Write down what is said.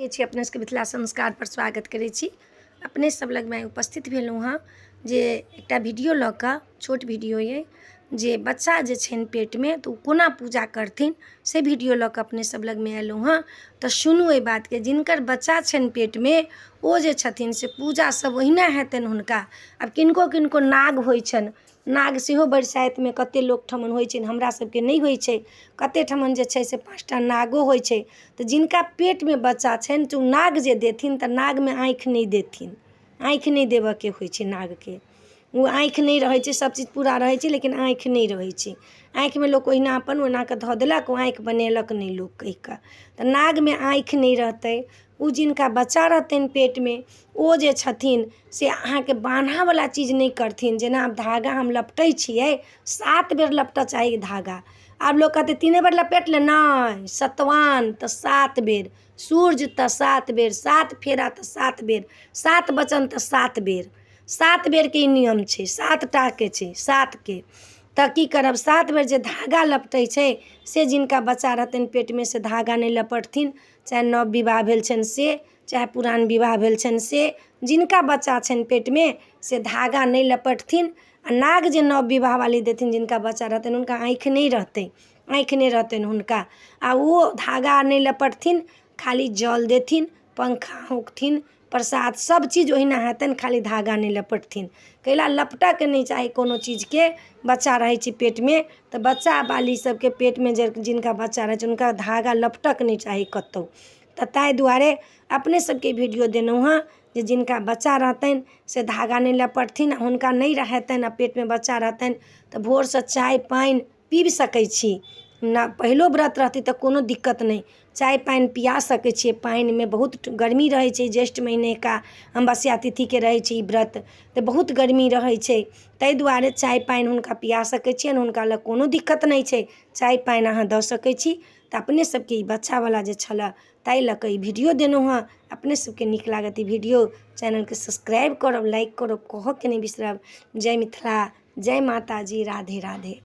छी अपने सबके मिथिला संस्कारपर स्वागत करै छी। अपने सब लगमे आइ उपस्थित भेलहुँ हँ जे एकटा वीडियो लऽ कऽ, छोट वीडियो अइ, जे बच्चा जे छनि पेटमे तऽ ओ कोना पूजा करथिन से वीडियो लऽ कऽ अपने सब लगमे अयलहुँ हँ। तऽ सुनू एहि बातके, जिनकर बच्चा छनि पेटमे ओ जे छथिन से पूजा सब ओहिना हेतनि हुनका। आब किनको किनको नाग होइ छनि, नाग सेहो बरसाइतमे कते लोक ठमन होइ छनि, हमरा सबके नहि होइ छै। कते ठमन जे छै से 5टा नागो होइ छै। तऽ जिनका पेटमे बच्चा छनि तऽ ओ नाग जे देथिन तऽ नागमे आँखि नहि देथिन, आँखि नहि देबऽके होइ छै नागके। ओ आँखि नहि रहै छै, सब चीज पूरा रहै छै लेकिन आँखि नहि रहै छै। आँखिमे लोक ओहिना अपन ओना कऽ धऽ देलक, ओ आँखि बनेलक नहि लोक कहि कऽ। तऽ नागमे आँखि नहि रहतै। ओ जिनका बच्चा रहतनि पेटमे ओ जे छथिन से अहाँके बान्हऽवला चीज नहि करथिन। जेना आब धागा हम लपटै छियै, 7 बेर लपटऽ चाही धागा। आब लोक कहतै 3 बेर लपेट ले, नहि, सतवान तऽ 7 बेर, सूर्य तऽ 7 बेर, 7 फेरा तऽ 7 बेर, 7 वचन तऽ 7 बेर। 7 बेरके ई नियम छै, 7 टाके छै, 7के। तऽ की करब, 7 बेर जे धागा लपटै छै से जिनका बच्चा रहतनि पेटमे से धागा नहि लपटथिन, चाहे नव विवाह भेल छनि से, चाहे पुरान विवाह भेल छनि से, जिनका बच्चा छनि पेटमे से धागा नहि लपटथिन। आ नाग जे नव विवाहवाली देथिन, जिनका बच्चा रहतनि हुनका आँखि नहि रहतै, आँखि नहि रहतनि हुनका, आ ओ धागा नहि लपटथिन, खाली जल देथिन, पंखा हौँकथिन, प्रसाद सब चीज ओहिना हेतनि, खाली धागा नहि लपटथिन। कैला लपटऽके नहि चाही कोनो चीजके। बच्चा रहै छै पेटमे तऽ बच्चा बाली सबके पेटमे जे जिनका बच्चा रहै छै हुनका धागा लपटऽके नहि चाही कतहु। तऽ ताहि दुआरे अपने सबके वीडियो देलहुँ हँ जे जिनका बच्चा रहतनि से धागा नहि लपटथिन। हुनका नहि हेतनि आ पेटमे बच्चा रहतनि तऽ भोरसँ चाय पानि पीबि सकै छी न, पहिलो व्रत रहतै तऽ कोनो दिक्कत नहि, चाय पानि पिया सकै छियै। पानिमे बहुत गर्मी रहै छै, ज्येष्ठ महीनेका अमावस्या तिथिके रहै छै ई व्रत, तऽ बहुत गर्मी रहै छै, ताहि दुआरे चाय पानि हुनका पिया सकै छियनि, हुनका लग कोनो दिक्कत नहि छै, चाय पानि अहाँ दऽ सकै छी। तऽ अपने सबके ई बच्चावला जे छलए ताहि लऽ कऽ ई वीडियो देलहुँ हँ। अपने सबके नीक लागत ई वीडियो, चैनलके सब्सक्राइब करब, लाइक करब, कहऽके नहि बिसरब। जय मिथिला, जय माताजी, राधे राधे।